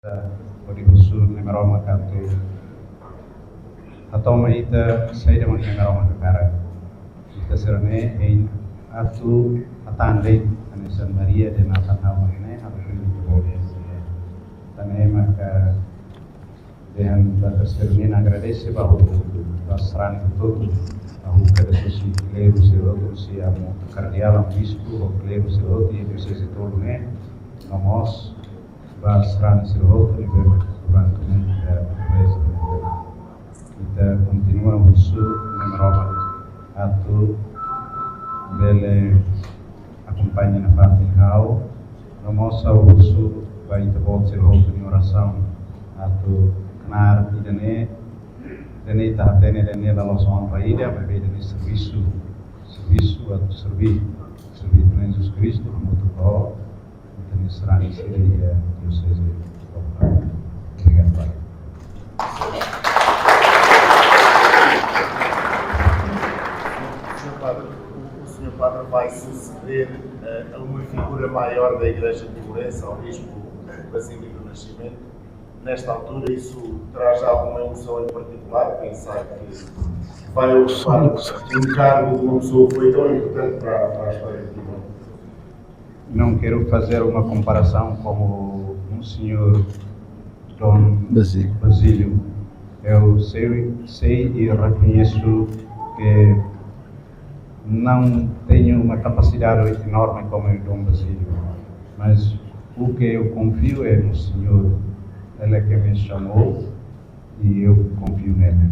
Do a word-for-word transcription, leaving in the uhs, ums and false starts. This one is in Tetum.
Hodi husu Nai Maromak atu hatama ita saida mak Nai Maromak hakarak. Ita sira-ne'e hein atu hatán de'it hanesan Maria dehan hatán ha'u mak ne'e, ha'u fríu ita-boot. Tan ne'e maka dehan ba terseru ne'e agradese ba ha'u, ba sarani hotu-hotu, ha'u kedas husi kleru sira hotu, husi amu kardeál, amu bispu, ho kleru sira hotu iha dioseze tolu ne'e, no mós ba sarani sira hotu ne'ebé durante ne'e ita reza. Ita kontinua husu Nai Maromak atu bele akompaña nafatin ha'u, no mós ha'u husu ba ita-boot sira hotu nia orasaun atu knaar ida-ne'e, ida-ne'e ita hatene ida-ne'e la'ós onra ida, maibé ida-ne'e servisu, servisu atu serví, serví Tuhan Yesus Kristu hamutuk ho ita-nia sarani sira iha dioseze Toba. Obrigadu barak. Senhor Padre, o, o senhor Padre vai suceder, eh, a uma figura maior da Igreja Timorense, ao Bispo Basílio do Nascimento. Nesta altura, isso traz alguma emoção em particular, pensar que vai ocupar um cargo de uma pessoa que foi tão importante para, para a história de Timor? Não quero fazer uma comparação como Monsenhor Dom Basílio. Basílio. Eu sei, sei e reconheço que não tenho uma capacidade enorme como o Dom Basílio, mas o que eu confio é no Senhor. Ele é que me chamou e eu confio nele.